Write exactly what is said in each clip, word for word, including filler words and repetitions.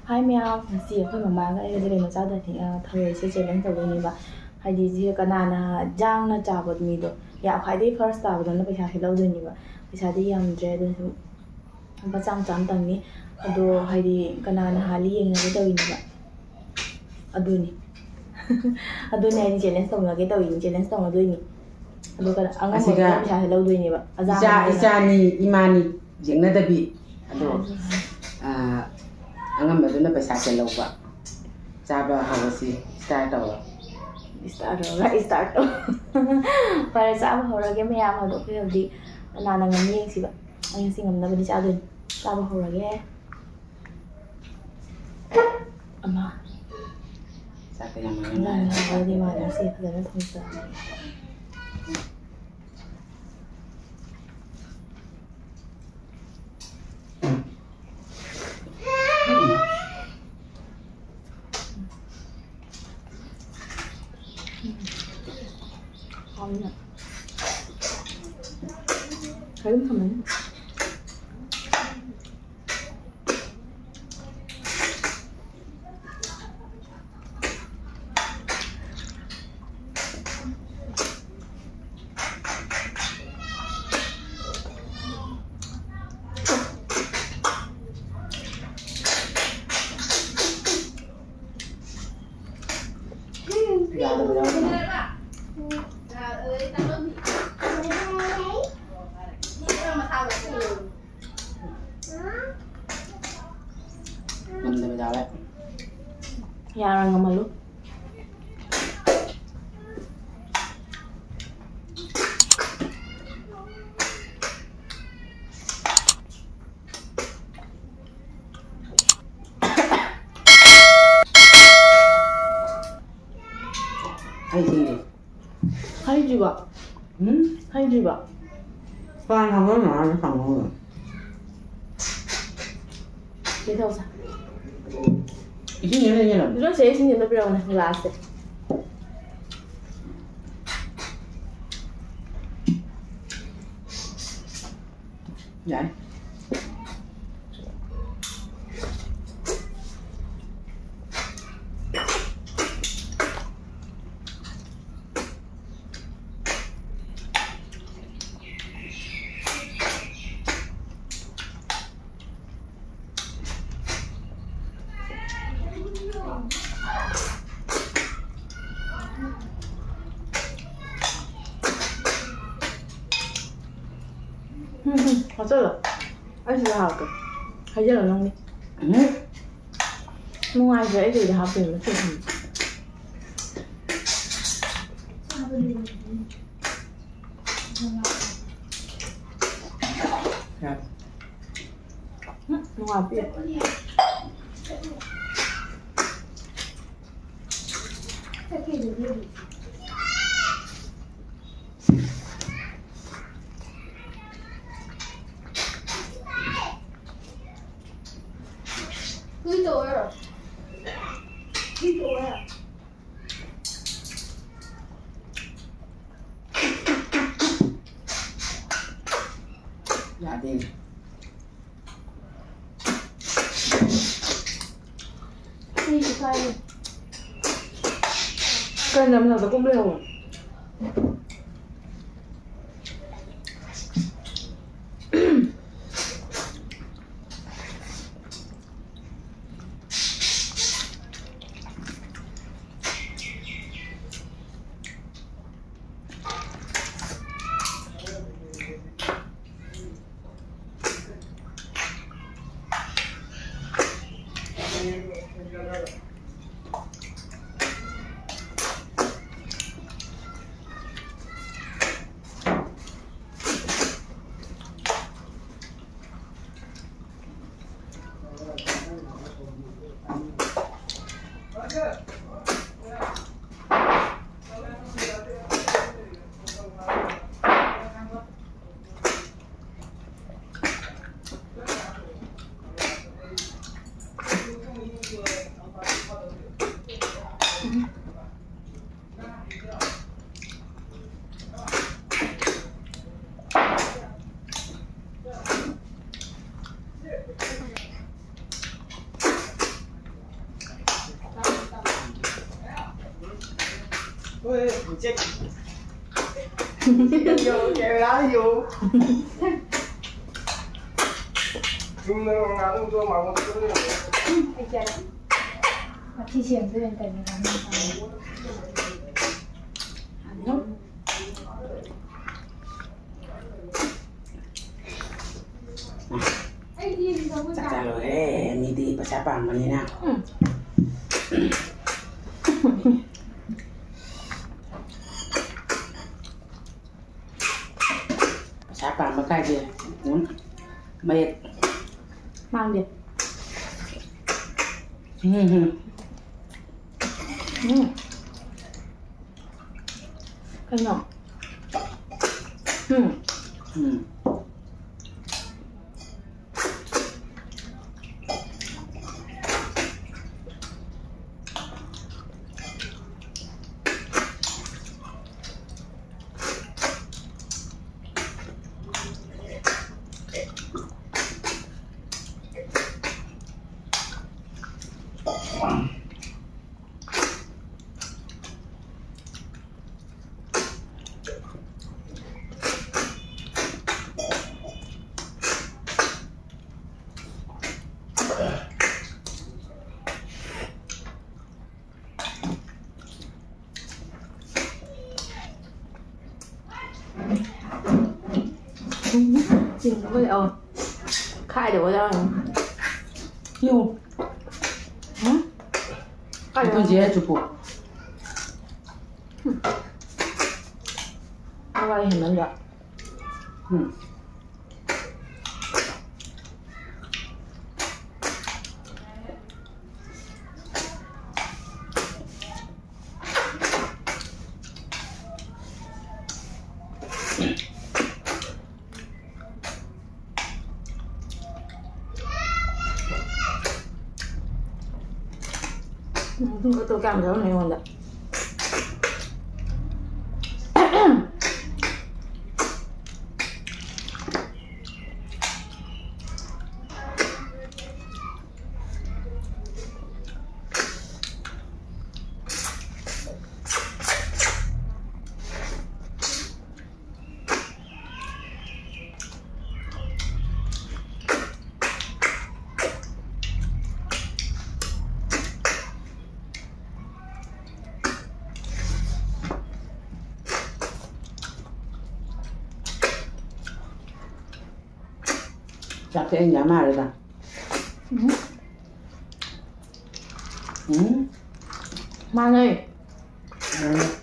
ꯍꯥꯏ ꯃꯌꯥꯝ, ꯉꯁꯤ ꯑꯩꯈꯣꯏ ꯃꯃꯥꯒ ꯑꯩꯒꯁꯦ ꯀꯩꯅꯣ ꯆꯥꯗꯣꯏꯅꯤ, ꯑ, ꯊꯔꯣꯏꯁꯦ ꯆꯦꯂꯦꯟꯖ ꯇꯧꯗꯣꯏꯅꯦꯕ꯫ ꯍꯥꯏꯗꯤ ꯁꯤ ꯀꯅꯥꯅ ꯌꯥꯡꯅ ꯆꯥꯕ ꯃꯤꯗꯣ, ꯌꯥ, ꯈ꯭ꯋꯥꯏꯗꯒꯤ ꯐꯥꯔꯁ ꯇꯥꯕꯗꯨꯅ ꯄꯩꯁꯥꯁꯦ ꯂꯧꯗꯣꯏꯅꯦꯕ꯫ ꯄꯩꯁꯥꯗꯤ ꯌꯥꯝꯗ꯭ꯔꯦ, ꯑꯗꯨꯅ ꯁꯨꯝ ꯂꯨꯄꯥ ꯆꯥꯝꯃ ꯆꯥꯝꯃꯇꯪꯅꯤ꯫ ꯑꯗꯣ ꯍꯥꯏꯗꯤ ꯀꯅꯥꯅ ꯍꯥꯜꯂꯤ ꯌꯦꯡꯅꯒꯦ ꯇꯧꯔꯤꯅꯦꯕ꯫ ꯑꯗꯨꯅꯤ꯫ ꯑꯗꯨꯅꯦ ꯍꯥꯏꯗꯤ ꯆꯦꯂꯦꯟꯖ ꯇꯧꯅꯒꯦ ꯇꯧꯔꯤꯅꯤ, ꯆꯦꯂꯦꯟꯖ ꯇꯧꯅꯗꯣꯏꯅꯤ꯫ ꯑꯗꯨꯒ ꯑꯉꯝꯕꯗꯨꯅ ꯑꯁꯤꯒ ꯄꯩꯁꯥꯁꯦ ꯂꯧꯗꯣꯏꯅꯦꯕ꯫ ꯑꯖꯥ ꯏꯆꯥ, ꯍꯥꯏꯕꯗꯨꯅ꯫ ꯏꯆꯥꯅꯤ, ꯏꯃꯥꯅꯤ ꯌꯦꯡꯅꯗꯕꯤ꯫ ꯑꯗꯣ, ꯑꯥ, ꯑꯉꯝꯕꯗꯨꯅ ꯄꯩꯁꯥꯁꯦ ꯂꯧꯕ꯫ ꯆꯥꯕ ꯍꯧꯔꯁꯤ, ꯁ꯭ꯇꯥꯔꯠ ꯇꯧꯔꯣ꯫ ꯁ꯭ꯇꯥꯔꯠ ꯇꯧꯔꯒ, ꯁ꯭ꯇꯥꯔꯠ ꯇꯧ꯫ ꯐꯔꯦ, ꯆꯥꯕ ꯍꯧꯔꯒꯦ ꯃꯌꯥꯝ꯫ ꯑꯗꯣ ꯑꯩꯈꯣꯏ ꯍꯧꯖꯤꯛ ꯀꯅꯥꯅ ꯉꯝꯅꯤ ꯌꯦꯡꯁꯤꯕ꯫ ꯑꯩ ꯉꯁꯤ ꯉꯝꯅꯕꯗꯤ ꯆꯥꯗꯣꯏꯅꯤ꯫ ꯆꯥꯕ ꯍꯧꯔꯒꯦ꯫ ꯑꯃ꯫ ꯆꯥꯛꯀ ꯌꯥꯝ ꯏꯟꯖꯥꯡ ꯃꯥꯟꯅꯅ ꯍꯥꯎꯔꯗꯤ ꯃꯥꯅ ꯉꯁꯤ ꯐꯖꯅ ꯊꯣꯡꯖꯔꯅꯤ꯫ ꯍꯥꯎꯅ꯫ ꯀꯔꯤꯝ ꯊꯝꯃꯅꯤ꯫ ꯉꯝꯗꯕ ꯌꯥꯎꯋꯦ꯫ ꯌꯥꯔꯣꯏ, ꯉꯝꯍꯜꯂꯨ꯫ ꯍꯩꯁꯤꯡꯗꯤ꯫ ꯍꯩꯗ꯭ꯔꯤꯕꯣ? ꯎꯝ? ꯍꯩꯗ꯭ꯔꯤꯕꯣ? ꯄꯥꯟ ꯍꯧꯔꯝꯃꯣ, ꯑꯥꯗ ꯊꯝꯃꯣ꯫ ꯁꯤ ꯇꯧꯁꯦ꯫ ꯏꯁꯤꯡ ꯌꯦꯟ ꯂꯩ ꯀꯩꯅꯣ? ꯖꯣꯏꯁꯦ, ꯏꯁꯤꯡ ꯑꯝꯇ ꯄꯤꯔꯛꯎꯅꯦ, ꯒ꯭ꯂꯥꯁꯁꯦ꯫ ꯌꯥꯏ꯫ ꯍꯥꯞꯆꯜꯂꯣ꯫ ꯑꯩ ꯁꯤꯗ ꯍꯥꯞꯀꯦ꯫ ꯍꯩꯖꯜꯂꯣ ꯅꯪꯒꯤ꯫ ꯎꯝ꯫ ꯅꯨꯡꯉꯥꯏꯇ꯭ꯔꯦ ꯑꯩ ꯁꯤꯗ ꯍꯥꯞꯇꯣꯏꯅꯦ꯫ ꯎꯝ, ꯅꯨꯡꯉꯥꯏꯇꯦ꯫ ꯌꯥꯗꯦ꯫ ꯑꯩꯁꯨ ꯆꯥꯏꯌꯦ꯫ ꯀꯩꯅꯣ ꯅꯝꯅꯗ ꯀꯨꯝ ꯂꯩꯍꯧꯕ꯫ ꯃꯊꯤ ꯁꯦꯡꯗꯣꯏꯅꯦ ꯇꯧꯔꯤꯁꯦ꯫ ꯄꯩꯁꯥ ꯄꯥꯝꯕꯅꯤꯅ꯫ ꯎꯝ꯫ ꯄꯩꯁꯥ ꯄꯥꯝꯕ ꯀꯥꯏꯗꯦ꯫ ꯎꯝ꯫ ꯃꯌꯦꯛ꯫ ꯃꯥꯡꯗꯦ꯫ ꯎꯝ, ꯎꯝ꯫ ꯎꯝ꯫ ꯀꯩꯅꯣ? ꯎꯝ꯫ ꯎꯝ꯫ ꯆꯤꯡꯕ ꯂꯩ-, ꯑꯧ꯫ ꯈꯥꯏꯗꯕ ꯌꯥꯎꯔꯝꯒꯅꯤ꯫ ꯌꯦꯡꯉꯨ꯫ ꯎꯝ? ꯈꯥꯏꯗꯕ꯫ ꯑꯩꯈꯣꯏ ꯆꯦ ꯆꯨꯄꯨ꯫ ꯎꯝ꯫ ꯃꯔꯥꯏ ꯍꯦꯟꯃꯟꯗ꯭ꯔꯣ? ꯎꯝ꯫ ꯎꯝ, ꯊꯨꯝ ꯈꯛꯇ ꯀꯌꯥꯝ ꯆꯥꯔꯝꯃꯦ ꯑꯩꯉꯣꯟꯗ꯫ ꯆꯥꯛꯁꯦ ꯑꯩꯅ ꯌꯥꯝ ꯍꯥꯏꯔꯦꯗ꯫ ꯎꯝ꯫ ꯎꯝ꯫ ꯃꯥꯟꯅꯩ꯫ ꯎꯝ꯫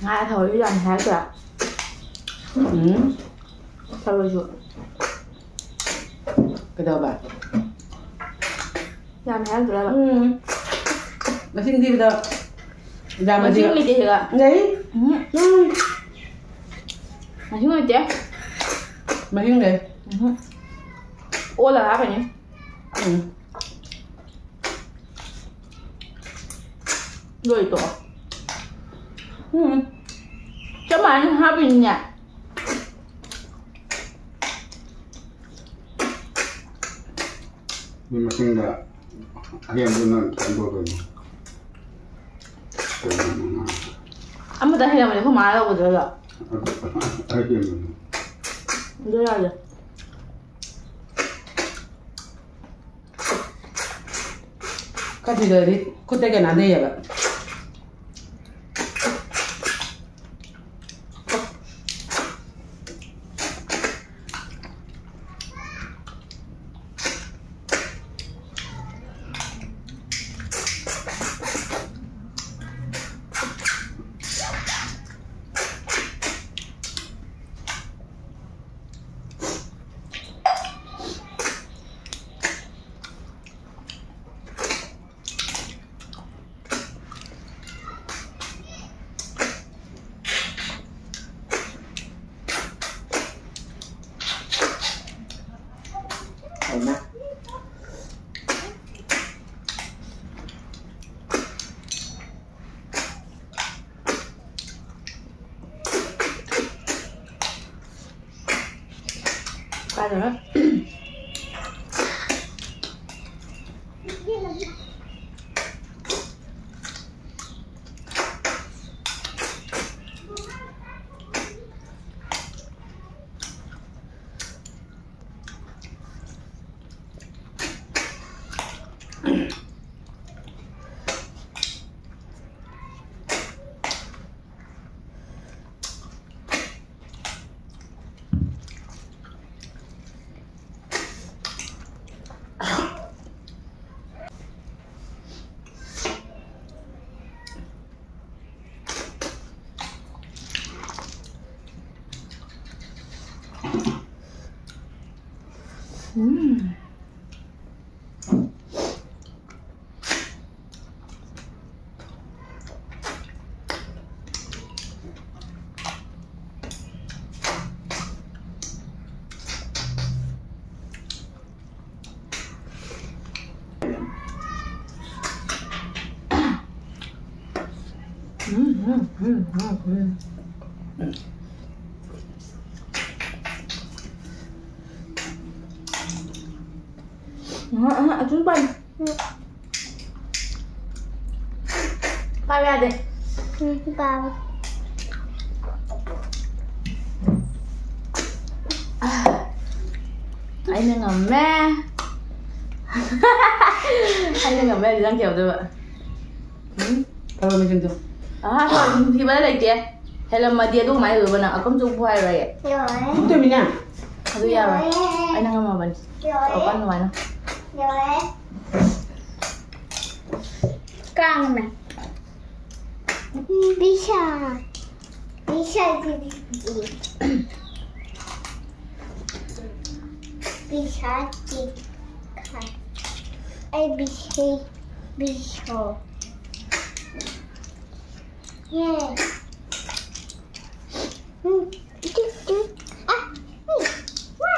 ꯉꯥ ꯊꯔꯣꯏꯁꯨ ꯌꯥꯝ ꯍꯥꯏꯔꯛꯇ꯭ꯔꯥ? ꯎꯝ꯫ ꯊꯔꯣꯏꯁꯨ꯫ ꯀꯩꯗꯧꯕ? ꯌꯥꯝ ꯍꯥꯏꯔꯛꯇ꯭ꯔꯕ? ꯎꯝ꯫ ꯃꯁꯤꯡ ꯊꯤꯕꯗ ꯌꯥꯝꯃꯗꯤ ꯃꯁꯤꯡ ꯂꯩꯇꯦ ꯁꯤꯗ꯫ ꯂꯩ꯫ ꯎꯝ꯫ ꯎꯝ꯫ ꯃꯁꯤꯡ ꯂꯩꯇꯦ꯫ ꯃꯁꯤꯡ ꯂꯩ꯫ ꯎꯝ꯫ ꯑꯣꯜꯂꯒ ꯍꯥꯞꯄꯅꯤ꯫ ꯎꯝ꯫ ꯂꯣꯏ ꯇꯣꯛꯑꯣ꯫ ꯎꯝ꯫ ꯆꯞ ꯃꯥꯟꯅꯅ ꯍꯥꯞꯄꯤꯅꯤꯅꯦ꯫ ꯃꯤ ꯃꯁꯤꯡꯗ ꯑꯍꯦꯟꯕꯗꯨꯅ ꯀꯩꯅꯣ ꯇꯧꯗꯣꯏꯅꯤ꯫ ꯀꯩꯅꯣ ꯃꯉꯥ꯫ ꯑꯃꯗ ꯍꯦꯜꯂꯝꯃꯗꯤ ꯑꯩꯈꯣꯏ ꯃꯥ ꯂꯧꯒꯗ꯭ꯔꯣ ꯑꯗꯣ? ꯑꯗꯨ ꯑꯍꯦꯟꯕꯗꯨꯅ꯫ ꯑꯗꯨ ꯌꯥꯗꯦ꯫ ꯀꯥꯇꯤꯗꯗꯤ ꯈꯨꯠꯇ ꯀꯩꯅꯣ ꯅꯥꯟꯊꯩꯌꯦꯕ꯫ ꯆꯥꯗꯣꯏꯔꯣ? ꯎꯝ꯫ ꯎꯝ, ꯎꯝ, ꯎꯝ, ꯎꯝ, ꯎꯝ꯫ ꯎꯝ, ꯎꯝ, ꯑꯆꯨꯝ ꯄꯥꯏ꯫ ꯄꯥꯏꯕ ꯌꯥꯗꯦ꯫ ꯎꯝ, ꯄꯥꯕ꯫ ꯑꯩꯅ ꯉꯝꯃꯦ꯫ ꯑꯩꯅ ꯉꯝꯃꯦ ꯍꯥꯏꯗꯤ ꯅꯪ ꯀꯩꯗꯧꯗꯣꯏꯕ? ꯎꯝ? ꯊꯔꯣꯏ ꯃꯆꯨꯝꯗꯣ꯫ ꯑꯍꯥ, ꯊꯔꯣꯏ ꯃꯆꯨꯝ ꯊꯤꯕ ꯂꯩꯇꯦ꯫ ꯍꯦꯜꯂꯝꯃꯗꯤ ꯑꯗꯨ ꯀꯃꯥꯏꯅ ꯇꯧꯗꯣꯏꯕ ꯅꯪ? ꯑꯀꯨꯝ ꯆꯨꯝ ꯄꯣꯛ ꯍꯥꯏꯔꯣꯏꯌꯦ꯫ ꯂꯣꯏꯔꯦ꯫ ꯊꯣꯛꯇꯣꯏꯃꯤꯅ꯫ ꯑꯗꯨ ꯌꯥꯔꯣꯏ꯫ ꯂꯣꯏꯔꯦ꯫ ꯑꯩꯅ ꯉꯝꯃꯕꯅꯤ꯫ ꯂꯣꯏꯔꯦ꯫ ꯇꯧꯔꯛꯀꯅꯨ ꯑꯗꯨꯃꯥꯏꯅ꯫ ꯂꯣꯏꯔꯦ꯫ ꯀꯥꯡꯅ꯫ ꯕꯤꯁꯥ꯫ ꯕꯤꯁꯥ ꯀꯤꯗꯤ꯫ ꯕꯤꯁꯥ ꯀꯤ ꯈꯥ꯫ ꯑꯩ ꯕꯤꯁꯤ꯫ ꯕꯤꯁꯣ꯫ ꯌꯦ꯫ ꯎꯝ꯫ ꯇꯨ, ꯇꯨ꯫ ꯑ꯫ ꯎꯝ꯫ ꯋꯥ꯫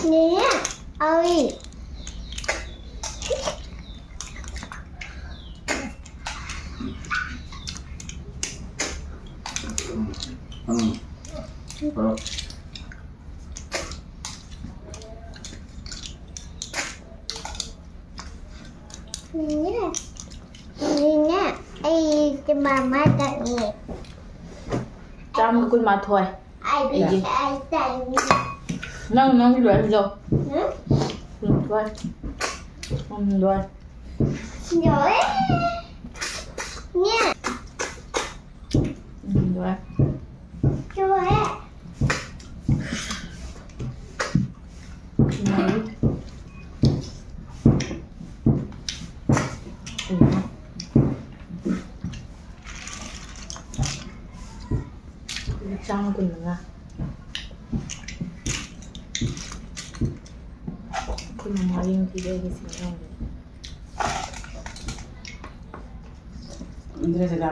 ꯅꯦꯅꯦ, ꯑꯩ꯫ ꯎꯝ꯫ ꯎꯝ꯫ ꯍꯣꯏ꯫ ꯅꯦꯅꯦ, ꯅꯦꯅꯦ, ꯑꯩ ꯃꯃꯥ ꯆꯠꯅꯤ꯫ ꯆꯥꯝꯃꯒ ꯀꯨꯟꯃꯥꯊꯣꯏ꯫ ꯑꯩꯗꯤ ꯑꯩꯒꯤ꯫ ꯑꯩ ꯆꯠꯅꯤ꯫ ꯅꯪ, ꯅꯪꯒꯤ ꯂꯣꯏ ꯍꯟꯖꯧ꯫ ꯎꯝ? ꯀꯨꯟꯃꯥꯊꯣꯏ꯫ ꯍꯨꯝꯗꯣꯏ꯫ ꯂꯣꯏꯔꯦ꯫ ꯅꯦ꯫ ꯎꯝ, ꯂꯣꯏꯔꯦ꯫ ꯂꯣꯏꯔꯦ꯫ ꯎꯝ꯫ ꯆꯥꯝꯃ ꯀꯨꯟꯃꯉꯥ꯫ ꯑꯩꯈꯣꯏ ꯃꯃꯥ ꯌꯦꯡꯕꯤꯔꯦ ꯑꯩꯒꯤ ꯁꯤꯡꯖꯪꯁꯦ꯫ ꯏꯟꯗ꯭ꯔꯖꯤꯂꯥ꯫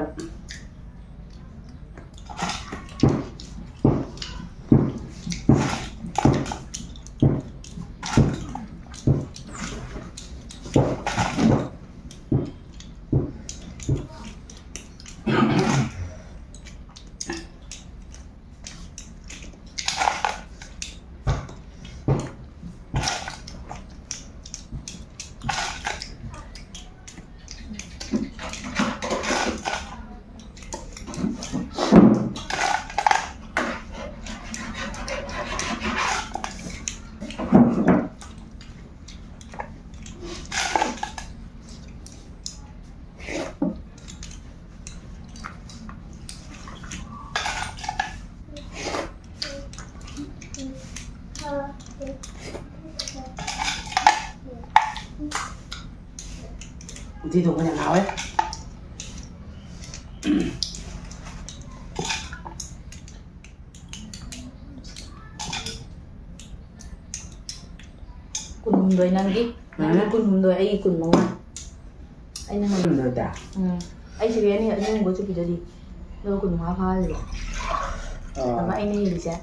ꯎꯇꯤ ꯊꯣꯡꯕ ꯌꯥꯝ ꯍꯥꯎꯋꯦ꯫ ꯀꯨꯟꯍꯨꯝꯗꯣꯏ ꯅꯪꯒꯤ? ꯅꯪꯒꯤ ꯎꯝ꯫ ꯀꯨꯟꯍꯨꯝꯗꯣꯏ, ꯑꯩꯒꯤ ꯀꯨꯟꯃꯉꯥ꯫ ꯑꯩꯅ ꯍꯪ-, ꯀꯨꯟꯍꯨꯝꯗꯣꯏꯗ? ꯎꯝ꯫ ꯑꯩ ꯁꯤꯗꯩ ꯑꯅꯤ, ꯑꯅꯤ ꯑꯍꯨꯝ ꯆꯠꯈꯤꯗꯣꯏꯗꯤ꯫ ꯑꯗꯨꯒ ꯀꯨꯟꯃꯉꯥ ꯐꯥꯍꯜꯂꯤꯕ꯫ ꯑꯣ꯫ ꯑꯗꯨꯒ ꯑꯩꯅ ꯍꯦꯜꯂꯤꯁꯦ꯫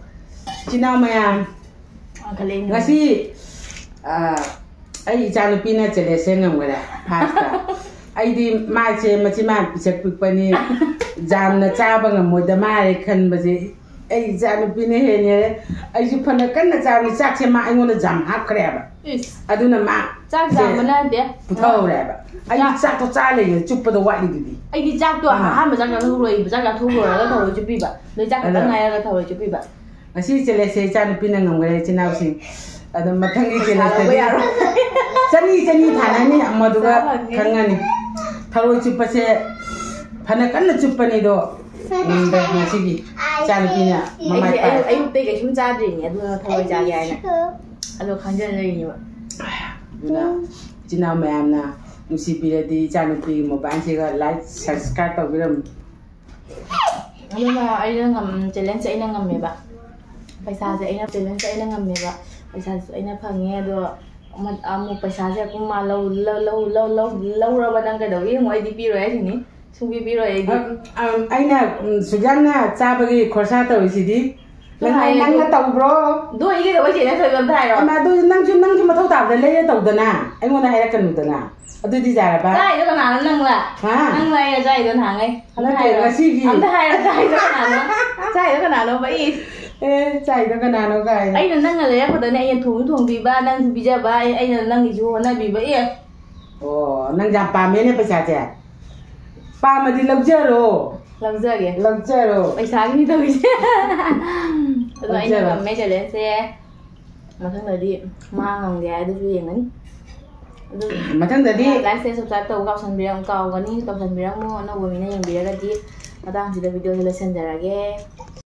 ꯏꯆꯤꯟ ꯏꯅꯥꯎ ꯃꯌꯥꯝ, ꯉꯁꯤ ꯑ, ꯑꯩ ꯏꯆꯥꯅꯨꯄꯤꯅ ꯆꯦꯂꯦꯟꯖꯁꯦ ꯉꯝꯈꯔꯦ ꯐꯥꯔꯁꯇ꯫ ꯑꯩꯗꯤ ꯃꯥꯁꯦ ꯃꯆꯤꯟ ꯃꯥ ꯄꯤꯁꯛ ꯄꯤꯛꯄꯅꯤ, ꯌꯥꯝꯅ ꯆꯥꯕ ꯉꯝꯃꯣꯏꯗ ꯃꯥꯜꯂꯦ ꯈꯟꯕꯁꯦ ꯑꯩ ꯏꯆꯥꯅꯨꯄꯤꯅ ꯍꯦꯟꯅ ꯍꯦꯜꯂꯦ꯫ ꯑꯩꯁꯨ ꯐꯅ ꯀꯟꯅ ꯆꯥꯕꯅꯤ, ꯆꯥꯛꯁꯦ ꯃꯥ ꯑꯩꯉꯣꯟꯗ ꯌꯥꯝ ꯍꯥꯞꯈ꯭ꯔꯦꯕ꯫ ꯏꯁ, ꯑꯗꯨꯅ ꯃꯥ ꯆꯥꯛ ꯁꯦ ꯆꯥꯕ ꯅꯠꯇꯦ꯫ ꯄꯨꯊꯍꯧꯔꯦꯕ꯫ ꯑꯩꯗꯤ ꯆꯥꯛ ꯆꯥꯛꯇꯣ ꯆꯥ ꯂꯩꯌꯦ, ꯆꯨꯞꯄꯗꯣ ꯋꯥꯠꯂꯤꯗꯨꯗꯤ꯫ ꯑꯩꯗꯤ ꯆꯥꯛꯇꯣ ꯑꯥ꯫ ꯑꯍꯥꯟꯕ ꯆꯥꯛ ꯆꯥꯊꯣꯛꯂꯣꯏꯕ, ꯆꯥꯛ ꯆꯥꯊꯣꯛꯂꯣꯏꯔꯒ ꯊꯔꯣꯏ ꯆꯨꯞꯄꯤꯕ, ꯅꯣꯏ ꯆꯥꯛ ꯈꯛꯇꯪ ꯑꯗꯣ ꯉꯥꯏꯔꯒ ꯊꯔꯣꯏ ꯆꯨꯞꯄꯤꯕ꯫ ꯉꯁꯤ ꯆꯦꯂꯦꯟꯖꯁꯦ ꯏꯆꯥꯅꯨꯄꯤꯅ ꯉꯝꯈ꯭ꯔꯦ, ꯏꯆꯤꯟ ꯏꯅꯥꯎꯁꯤꯡ꯫ ꯑꯗꯣ ꯃꯊꯪꯒꯤ ꯄꯩꯁꯥ ꯂꯧꯕ ꯆꯦꯂꯦꯟꯖꯇꯗꯤ ꯌꯥꯔꯣꯏ꯫ ꯆꯅꯤ ꯆꯅꯤ ꯊꯥꯅꯅꯤ, ꯃꯗꯨꯒ ꯄꯩꯁꯥ ꯐꯪꯅꯤ꯫ ꯈꯪꯉꯅꯤ꯫ ꯊꯔꯣꯏ ꯆꯨꯞꯄꯁꯦ ꯐꯅ ꯀꯟꯅ ꯆꯨꯞꯄꯅꯤꯗꯣ, ꯉꯝꯗ꯭ꯔꯦ ꯉꯁꯤꯒꯤ ꯏꯆꯥꯅꯨꯄꯤꯅ ꯃꯃꯥꯏ ꯑꯩꯁꯦ ꯄꯥꯛꯑꯦ꯫ ꯑꯌꯨꯛ, ꯑꯌꯨꯛꯇꯩ ꯀꯩꯁꯨꯝ ꯆꯥꯗ꯭ꯔꯤꯅꯦ, ꯑꯗꯨꯅ ꯊꯔꯣꯏ ꯆꯥꯒꯦ ꯍꯥꯏꯅ ꯑꯗꯣ ꯈꯪꯖꯅ ꯂꯩꯔꯤꯅꯦꯕ꯫ ꯑꯗꯨꯅ ꯏꯆꯤꯟ ꯏꯅꯥꯎ ꯃꯌꯥꯝꯅ ꯅꯨꯡꯁꯤꯕꯤꯔꯗꯤ ꯏꯆꯥꯅꯨꯄꯤꯒꯤ ꯃꯣꯕꯥꯏꯜꯁꯤꯒ ꯂꯥꯏꯛ, ꯁꯕꯁꯀ꯭ꯔꯥꯏꯕ ꯇꯧꯕꯤꯔꯝꯃꯨ꯫ ꯑꯗꯨꯅ ꯑꯩꯅ ꯉꯝ-, ꯆꯦꯂꯦꯟꯖꯁꯦ ꯑꯩꯅ ꯉꯝꯃꯦꯕ꯫ ꯄꯩꯁꯥꯁꯦ ꯑꯩꯅ, ꯆꯦꯂꯦꯟꯖꯁꯦ ꯑꯩꯅ ꯉꯝꯃꯦꯕ꯫ ꯄꯩꯁꯥꯁꯨ ꯑꯩꯅ ꯐꯪꯉꯦ, ꯑꯗꯣ ꯑꯃ-, ꯑꯃꯨꯛ ꯄꯩꯁꯥꯁꯦ ꯑꯃꯨꯛ ꯃꯥ ꯂꯧ-, ꯂꯧ-, ꯂꯧ-, ꯂꯧ-, ꯂꯧ-, ꯂꯧꯔꯕ ꯅꯪ ꯀꯩꯗꯧꯏ? ꯑꯃꯨꯛ ꯑꯩꯗꯤ ꯄꯤꯔꯣꯏ ꯍꯥꯏꯁꯤꯅꯤ꯫ ꯁꯨꯡꯄꯤ ꯄꯤꯔꯣꯏ ꯑꯩꯗꯤ꯫ ꯑ, ꯑ, ꯑꯩꯅ, ꯎꯝ, ꯁꯨꯖꯥꯟꯅ ꯆꯥꯕꯒꯤ ꯈꯣꯔꯁꯥ ꯇꯧꯔꯤꯁꯤꯗꯤ꯫ ꯅꯪ ꯅꯪꯅ, ꯍꯥꯏꯌꯦ ꯅꯪꯅ ꯑꯗꯣ꯫ ꯇꯧꯕ꯭ꯔꯣ? ꯑꯗꯣ ꯑꯩꯒꯤ ꯀꯩꯗꯧꯕꯩ ꯆꯦꯂꯦꯟꯖ ꯇꯧꯔꯤꯅꯣ ꯑꯝꯇ ꯍꯥꯏꯔꯣ? ꯑꯃ, ꯑꯗꯨ ꯅꯪꯁꯨ, ꯅꯪꯁꯨ ꯃꯊꯧ ꯇꯥꯕꯗ ꯂꯩꯔ ꯇꯧꯗꯅ, ꯑꯩꯉꯣꯟꯗ ꯍꯥꯏꯔꯛꯀꯅꯨꯗꯅ꯫ ꯑꯗꯨꯗꯤ ꯌꯥꯔꯕ? ꯆꯥꯏꯗꯣ ꯀꯅꯥꯅꯣ, ꯅꯪꯂ? ꯍꯥ? ꯅꯪꯂ ꯑꯩꯅ ꯆꯥꯏꯗꯣ ꯅꯍꯥꯟꯉꯩ? ꯑꯝꯇ ꯅꯠꯇꯦ, ꯍꯥꯏꯔꯣ꯫ ꯉꯁꯤꯒꯤ꯫ ꯑꯝꯇ ꯍꯥꯏꯔꯣ, ꯆꯥꯏꯗꯣ ꯀꯅꯥꯅꯣ? ꯆꯥꯏꯗꯣ ꯀꯅꯥꯅꯣꯕ? ꯏꯁ꯫ ꯑꯦ, ꯆꯥꯏꯗꯣ ꯀꯅꯥꯅꯣ ꯀꯥꯏꯅ꯫ ꯑꯩꯅ ꯅꯪꯅ ꯂꯩꯔꯛꯄꯗꯅꯦ, ꯑꯩꯅ ꯊꯣꯡꯁꯨ ꯊꯣꯡꯕꯤꯕ, ꯅꯪꯁꯨ ꯄꯤꯖꯕ, ꯑꯩ-, ꯑꯩꯅ ꯅꯪꯒꯤꯁꯨ ꯍꯣꯠꯅꯕꯤꯕ꯫ ꯑꯦ꯫ ꯑꯣ, ꯅꯪ ꯌꯥꯝ ꯄꯥꯝꯃꯦꯅꯦ ꯄꯩꯁꯥꯁꯦ꯫ ꯄꯥꯝꯃꯗꯤ ꯂꯧꯖꯔꯣ꯫ ꯂꯧꯖꯒꯦ꯫ ꯂꯧꯖꯔꯣ꯫ ꯄꯩꯁꯥꯒꯤꯅꯤ ꯇꯧꯔꯤꯁꯦ꯫ ꯑꯗꯣ ꯑꯩꯅ ꯂꯧꯖꯔꯣ꯫ ꯉꯝꯃꯦ ꯆꯦꯂꯦꯟꯖꯁꯦ꯫ ꯃꯊꯪꯗꯗꯤ ꯃꯥ ꯉꯝꯒꯦ ꯍꯥꯏꯗꯨꯁꯨ ꯌꯦꯡꯒꯅꯤ꯫ ꯑꯗꯨ ꯃꯊꯪꯗꯗꯤ like, share, subscribe ꯇꯧꯕ ꯀꯥꯎꯁꯟꯕꯤꯔꯝ-, ꯀꯥꯎꯒꯅꯤ, ꯇꯧꯁꯟꯕꯤꯔꯝꯃꯣ꯫ ꯑꯅꯧꯕ ꯃꯤꯅ ꯌꯦꯡꯕꯤꯔꯒꯗꯤ꯫ ꯃꯇꯥꯡꯁꯤꯗ ꯚꯤꯗꯤꯑꯣꯁꯦ ꯂꯣꯏꯁꯤꯟꯖꯔꯒꯦ꯫